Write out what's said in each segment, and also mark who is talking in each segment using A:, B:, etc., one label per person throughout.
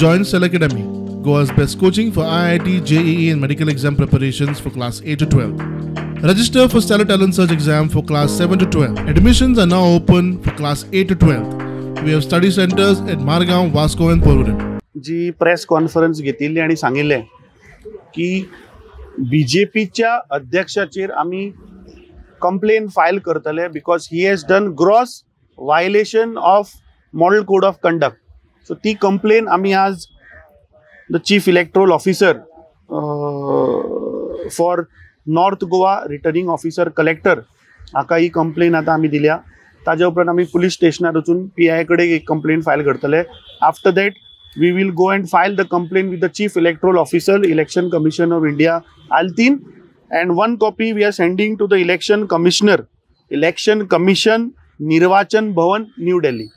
A: Join Stellar Academy, Goa's best coaching for IIT, JEE and medical exam preparations for class 8 to 12. Register for Stellar Talent Search exam for class 7 to 12. Admissions are now open for class 8 to 12. We have study centers at Margao, Vasco and Porvorim.
B: Ji press conference घेतिल्ली आनी सांगिल्लें की बीजेपीच्या अध्यक्षाचेर आमी complain file करतले because he has done gross violation of model code of conduct. So ती complain आमी आज the chief electoral officer for North Goa, returning officer, collector हाका ही कंप्लेन आतां आमी दिल्या. ताजे उपरांत आमी पुलीस स्टेशनार वचून पी I कडेन एक कंप्लेन फायल करतले. After that we will go and file the complaint with the Chief Electoral Officer, Election Commission of India, Altin, and one copy we are sending to the Election Commissioner, Election Commission, Nirvachan Bhavan, New Delhi.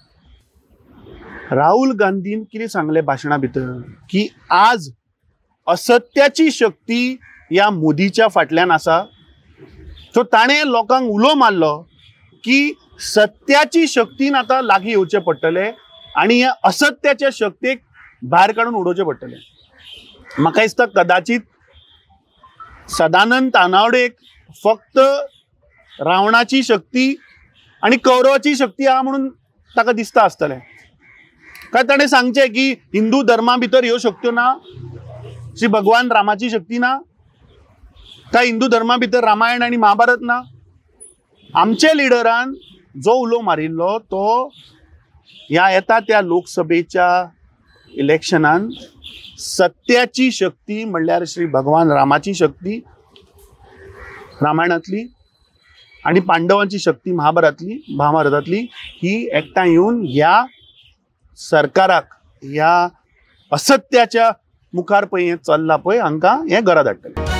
B: Rahul गांधीन कितें सांगलें भाशणा भितर की आज असत्याची शक्ती ह्या मोदीच्या फाटल्यान आसा. सो ताणें लोकांक उलो मारलो की सत्याची शक्तीन आतां लागीं येवचें पडटलें आनी ह्या असत्याच्या शक्तीक भायर काडून उडोवचें पडटलें. म्हाका दिसता कदाचित सदानंद तानावडेक फक्त रावणाची शक्ती आनी कौरवाची शक्ती आहा म्हणून ताका दिसता आसतलें. काय ताणें सांगचें की हिंदू धर्मा भितर ह्यो शक्त्यो ना, श्री भगवान रामाची शक्ती ना, काय हिंदू धर्मा भितर रामायण आनी महाभारत ना. आमच्या लिडरान जो उलो मारिल्लो तो ह्या येता त्या लोकसभेच्या इलेक्शनान सत्याची शक्ती म्हणल्यार श्री भगवान रामाची शक्ती रामायणांतली आनी पांडवांची शक्ती महाभारतांतली ही एकठांय येवन ह्या सरकाराक ह्या असत्याच्या मुखार पळय हें चल्लां पळय हांकां हें घरा धाडटलें.